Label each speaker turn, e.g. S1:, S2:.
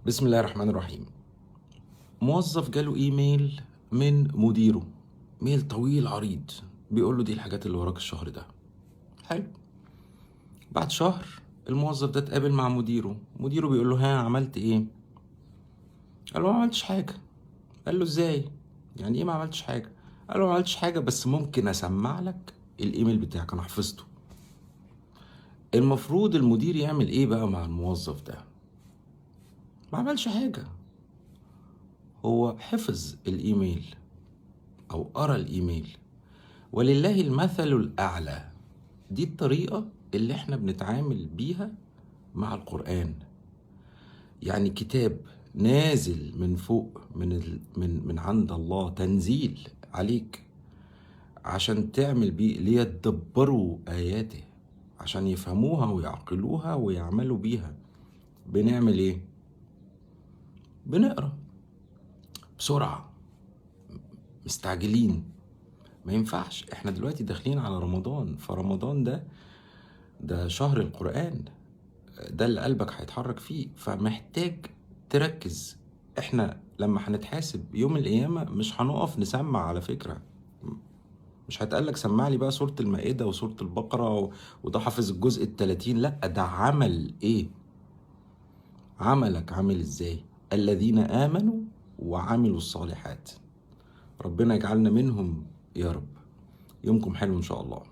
S1: بسم الله الرحمن الرحيم. موظف جاله ايميل من مديره، mail طويل عريض بيقول له دي الحاجات اللي وراك الشهر ده. حلو. بعد شهر الموظف ده اتقابل مع مديره، مديره بيقول له ها عملت ايه؟ قال له ما عملتش حاجة. قال له ازاي؟ يعني ايه ما عملتش حاجة؟ قال له ما عملتش حاجة، بس ممكن اسمع لك الايميل بتاعك، انا حفظته. المفروض المدير يعمل ايه بقى مع الموظف ده؟ ما عملش حاجة، هو حفظ الايميل او قرا الايميل. ولله المثل الاعلى. دي الطريقة اللي احنا بنتعامل بيها مع القرآن. يعني كتاب نازل من فوق، من عند الله، تنزيل عليك عشان تعمل بيه، ليتدبروا آياته، عشان يفهموها ويعقلوها ويعملوا بيها. بنعمل ايه؟ بنقرا بسرعة، مستعجلين. ما ينفعش، احنا دلوقتي داخلين على رمضان، فرمضان ده شهر القرآن، ده اللي قلبك هيتحرك فيه، فمحتاج تركز. احنا لما هنتحاسب يوم القيامة مش هنقف نسمع، على فكرة مش هتقالك سمع لي بقى سورة المائدة وسورة البقرة وده حافظ الجزء 30، لا، ده عمل ايه؟ عملك عامل ازاي؟ الذين آمنوا وعملوا الصالحات. ربنا يجعلنا منهم يا رب. يومكم حلو إن شاء الله.